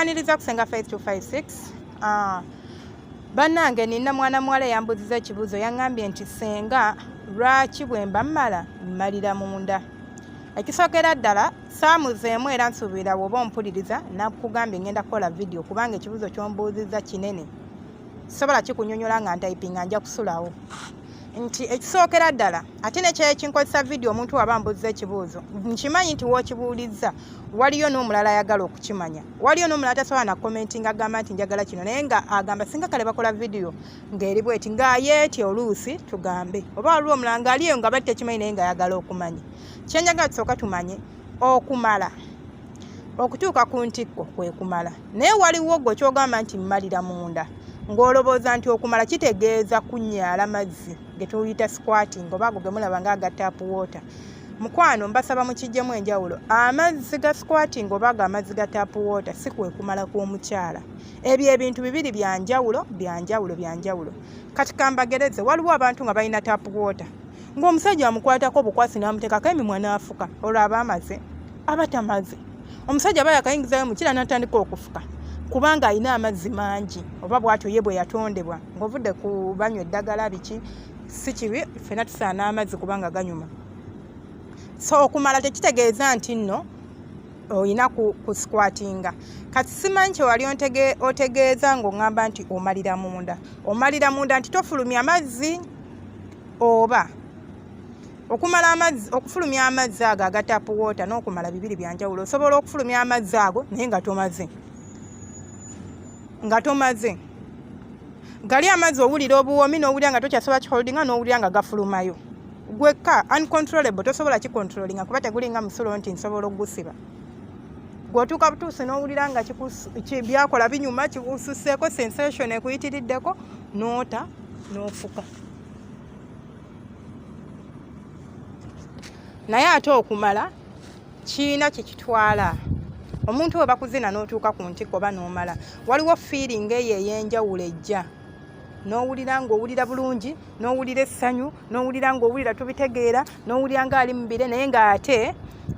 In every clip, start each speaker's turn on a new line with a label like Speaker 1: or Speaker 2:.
Speaker 1: Nkwaniriza ku Senga Faith 256. Ah, bannange nina mwana muwala eyambuziza ekibuuzo, yaŋŋambye nti senga lwaki bwe mba mmala mmalira munda. Ekisookera ddala saamuzeemu era nsuubira bw'oba ompuliriza nakugambye ngenda kukola vidiyo kubanga ekibuuzo ky'ombuuzizza kinene, sobola kikunyonyola nga ntayipinga nja kusulawo. Nti ekisookera ddala ate nekyaye kinkozesa vidiyo, omuntu waba ambuuziza ekibuuzo nkimanyi nti w'okibuulizza waliyo n'omulala ayagala okukimanya, waliyo n'omulala tasobola na commentinga agamba nti njagala kino, naye nga agamba singa kale bakola vidiyo ng'eri bweti ng'ayeetya oluusi tugambe, oba waliwo omulala ng'aliyo nga bali tekimanyi naye ng'ayagala okumanya. Kyenjagala tusooka tumanye okumala okutuuka ku ntikko kwe kumala, naye waliwo gwe kyogamba nti mmalira munda ng'olowooza nti okumala kitegeeza kunyaala mazzi ge tuyita squatting oba ago ge mulaba nga aga tap water. Mukwano mbasaba mukijjemu enjawulo, amazzi ga squatting oba ago amazzi ga tap water si kwe kumala kw'omukyala. Ebyo ebintu bibiri bya njawulo, bya njawulo, bya njawulo. Kati kambagereze, waliwo abantu nga balina tap water ng'omusajja amukwatako obukwasi n'amuteekako emimwa n'afuka, olwo aba amaze aba tamaze. Omusajja aba yakayingizayo mukira n'atandika okufuka kubanga alina amazzi mangi, oba bw'atyo ye bwe yatondebwa. Ng'ovudde ku banywa eddagala biki, si kibi, ffenna tusaana amazzi kubanga ganyuma. So okumala tekitegeeza nti nno olina ku squattinga. Kati simanyi kye wali otegeeza ng'oŋŋamba nti omalira munda. Omalira munda nti tofulumya mazzi, oba okumala amazzi, okufulumya amazzi ago aga tap water n'okumala bibiri bya njawulo. Osobola okufulumya amazzi ago naye nga tomaze, nga tomaze gali amazzi owulira obuwoomi n'owulira nga tokyasobola kiholdinga n'owulira nga gafulumayo gwekka uncontrollable, tosobola kicontrollinga kuba tegulinga musulo nti nsobola okugusiba. Gw'otuuka butuusi n'owulira nga byakola binyuma, kikususseeko, sensation ekuyitiriddeko, n'ota n'ofuka. Naye ate okumala kiina kyekitwala omuntu we bakuzina n'otuuka ku ntikko oba n'omala, waliwo feeling eyo ey'enjawulo ejja n'owulira ng'owulira bulungi, n'owulira essanyu, n'owulira ng'owulira tubitegeera, n'owulira ng'ali mu bire, naye ng'ate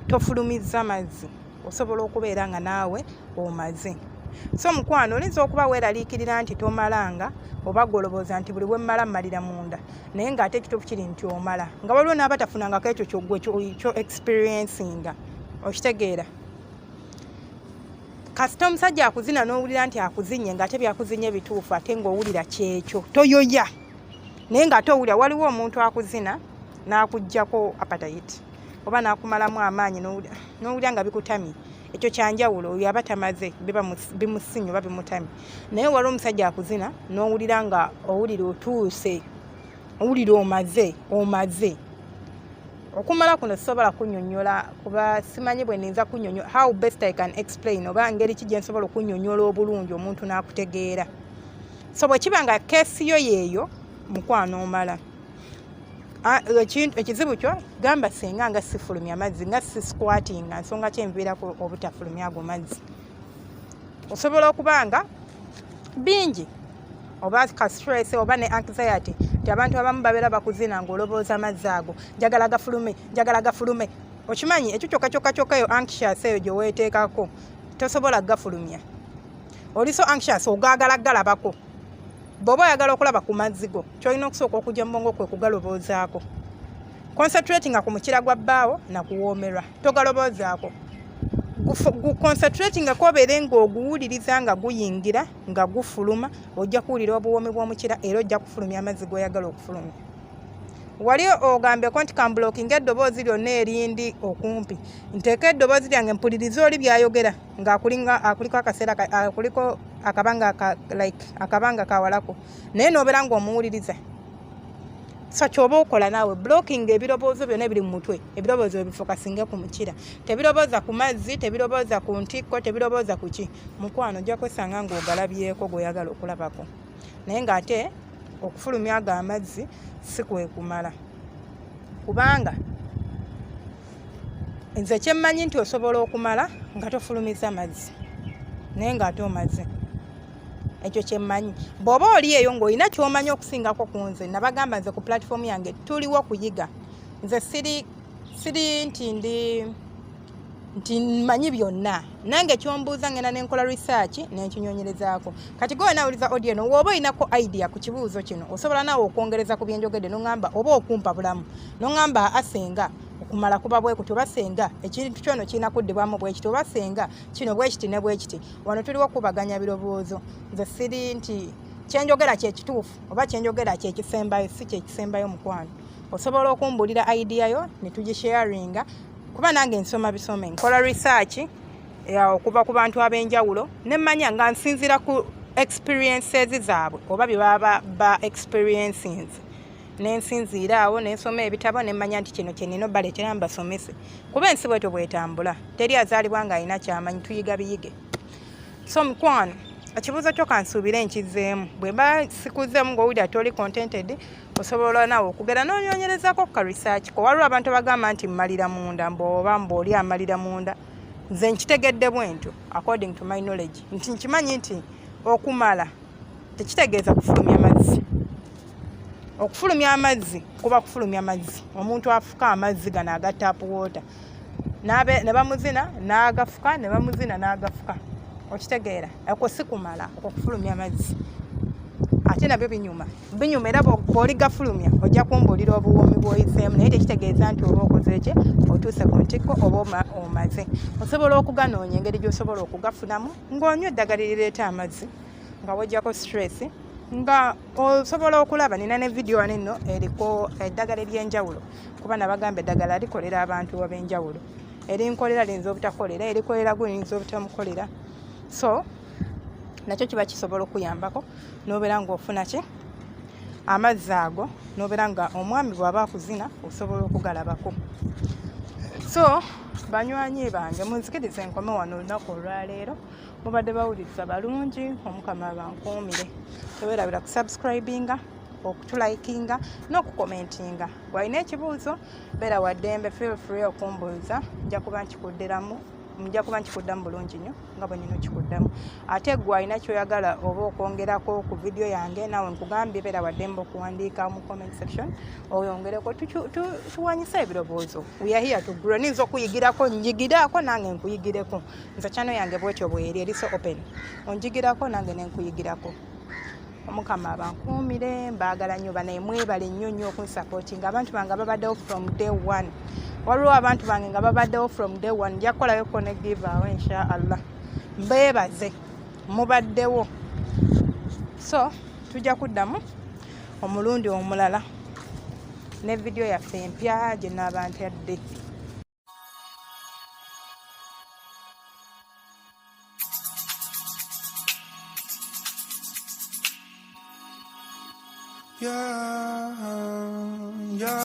Speaker 1: tofulumizza mazzi. Osobola okubeera nga naawe omaze. So mukwano oyinza okuba weeraliikirira nti tomalanga, oba gw'olowooza nti buli bwe mmala mmalira munda, naye ng'ate ekituufu kiri nti omala, nga waliwo n'abatafunangako ekyo kyoggwe kyo experiencinga. Okitegeera? Kasita omusajja akuzina n'owulira nti akuzinye ng'ate byakuzinye bituufu, ate ng'owulira kyekyo, toyoya, naye ng'ate owulira waliwo omuntu akuzina n'akuggyako appetite oba n'akumalamu amaanyi n'owulira nga bikutamye. Ekyo kyanjawulo, oyo aba tamaze, biba bimusinye oba bimutamye. Naye waliwo omusajja akuzina n'owulira nga owulira otuuse, owulira omaze, omaze. Okumala kuno sisobola kunnyonnyola kuba simanyi bwe nninza kunnyonnyola, how best I can explain, oba ngeri ki gye nsobola okunnyonnyola obulungi omuntu n'akutegeera. So bwe kiba nga keesi yo yeeyo, mukwano omala. Ekizibu kyo gamba singa nga sifulumya mazzi, nga si squattinga, nsonga ki enviirako obutafulumya ago mazzi? Osobola okuba nga bingi, oba ka stress oba ne anxiety, nti abantu abamu babeera bakuzina ng'olowooza amazzi ago njagala gafulume, njagala gafulume. Okimanyi ekyo kyokka kyokka kyokka eyo anxious eyo gye weeteekako tosobola gafulumya. Oli so anxious ogaagala galabako. Bw'oba oyagala okulaba ku mazzi go, ky'olina okusooka okujja mu bwongo kwe kugalowoozaako. Concentratinga ku mukira gwa bbaawo nakuwoomerwa, togalowoozaako. Guconcentratinga obeere ng'oguwuliriza nga guyingira nga gufuluma, ojja kuwulira obuwoomi bw'omukira era ojja kufulumya amazzi g'oyagala okufulumya. Wali ogambeko nti kambulokinga eddoboozi lyonna erindi okumpi, nteeke eddoboozi lyange mpulirize oli by'ayogera ng'akulinga akuliko akaseera akuliko akabanga ka, like akabanga kawalako, naye n'obeera ng'omuwuliriza. So ky'oba okola naawe blocking ebirowoozo byonna ebiri mu mutwe, ebirowoozo ebifokasinge ku mukira, tebirowooza ku mazzi, tebirowooza ku ntikko, tebirowooza ku ki. Mukwano ojja kwesanga ng'ogalabyeko gw'oyagala okulabako, naye ng'ate okufulumya ago amazzi si kwe kumala, kubanga nze kyemmanyi nti osobola okumala nga tofulumiza mazzi naye ng'ate omaze. Ekyo kyemmanyi. Bw'oba oli eyo ng'olina ky'omanyi okusingako ku nze, nabagamba nze ku platform yange tuliwo kuyiga. Nze siri nti ndi Nti mmanyi byonna. Nange kyombuuza ngenda nenkola research nenkinyonyerezaako. Kati gwe nawuliza audio eno, woba olinako idea ku kibuuzo kino, osobola naawe okwongereza ku byenjogedde noŋŋamba oba okumpa bulamu noŋŋamba asenga okumala kuba bwe kuti, oba senga ekintu kyono kirina kuddibwamu bwe kiti, oba senga kino bwe kiti ne bwe kiti. Wano tuliwo okukubaganya birowoozo. Nze siri nti kyenjogera kyekituufu oba kyenjogera kyekisembayo, si kyekisembayo mukwano. Osobola okumbulira idea yo ne tugisharinga, kuba nange nsoma bisome, nkola research okuva ku bantu ab'enjawulo ne mmanya nga nsinziira ku experiences zaabwe oba bye baba ba experiencings, nensinziira awo nensoma ebitabo ne mmanya nti kino kye nnina obbaleetera mbasomese, kuba ensi bwetyo bwetambula, teri azaalibwa ng'alina kyamanyi, tuyiga biyige. So mukwano, ekibuuzo kyo kansuubire nkizzeemu. Bwe mba sikuzeemu ng'owulira toli contented, osobola naawe okugenda n'onyonyerezako ka research ko. Waliwo abantu abagamba nti mmalira munda, mbu oba mbu oli amalira munda. Nze nkitegedde bwentyo according to my knowledge nti nkimanyi nti okumala tekitegeeza kufulumya mazzi. Okufulumya amazzi kuba kufulumya mazzi. Omuntu afuka amazzi gano aga tap water ne bamuzina n'agafuka, ne bamuzina n'agafuka, okitegeera? Okwo si kumala, okwo kufulumya amazzi. Ate nabyo binyuma, binyuma, era bw'oligafulumya ojja kumbuulira obuwoomi bw'oyiseemu, naye tekitegeeza nti oba okoze ki, otuuse ku ntikko oba omaze. Osobola okuganoonya engeri gy'osobola okugafunamu ng'onywa eddagala erireeta amazzi, nga wejjako stress, nga osobola okulaba nina ne vidiyo wano eno eriko eddagala ery'enjawulo, kuba nabagamba eddagala likolera abantu ab'enjawulo. Erinkolera liyinza obutakolera, erikolera gwe liyinza obutamukolera. So nakyo kiba kisobola okuyambako n'obeera ng'ofuna ki amazzi ago, n'obeera nga omwami bw'aba akuzina osobola okugalabako. So banywanyi bange, munzikirize nkome wano olunaku olwaleero. Mubadde bawuliriza balungi, Omukama abankuumire. Teweerabira kusubscribinga, okutulayikinga n'okukomentinga. Walina ekibuuzo, beera waddembe, feel free okumbuuza, nja kuba nkikuddiramu, nja kuba nkikuddamu bulungi nnyo nga bwe nina okikuddamu. Ate gwe alina kyoyagala oba okwongerako ku vidiyo yange, naawe nkugambye beera waddembe okuwandiika mu comment section oyongereko, tuwanyise ebirowoozo. We are here to grow. Ninza okuyigirako, njigirako nange nkuyigireko. Nze channel yange bwetyo bweri, eri so open, onjigirako nange nenkuyigirako. Omukama abankuumire, mbaagala nnyo banaye, mwebale nnyo nnyo okunsupportinga. Abantu bange babaddewo from day one, waliwo abantu bange nga babaddewo from day one. Nja kukolayo ko ne give awo insha Allah, mbeebaze mubaddewo. So tujja kuddamu omulundi omulala ne vidiyo yaffe empya gye naaba ntadde.
Speaker 2: Yeah.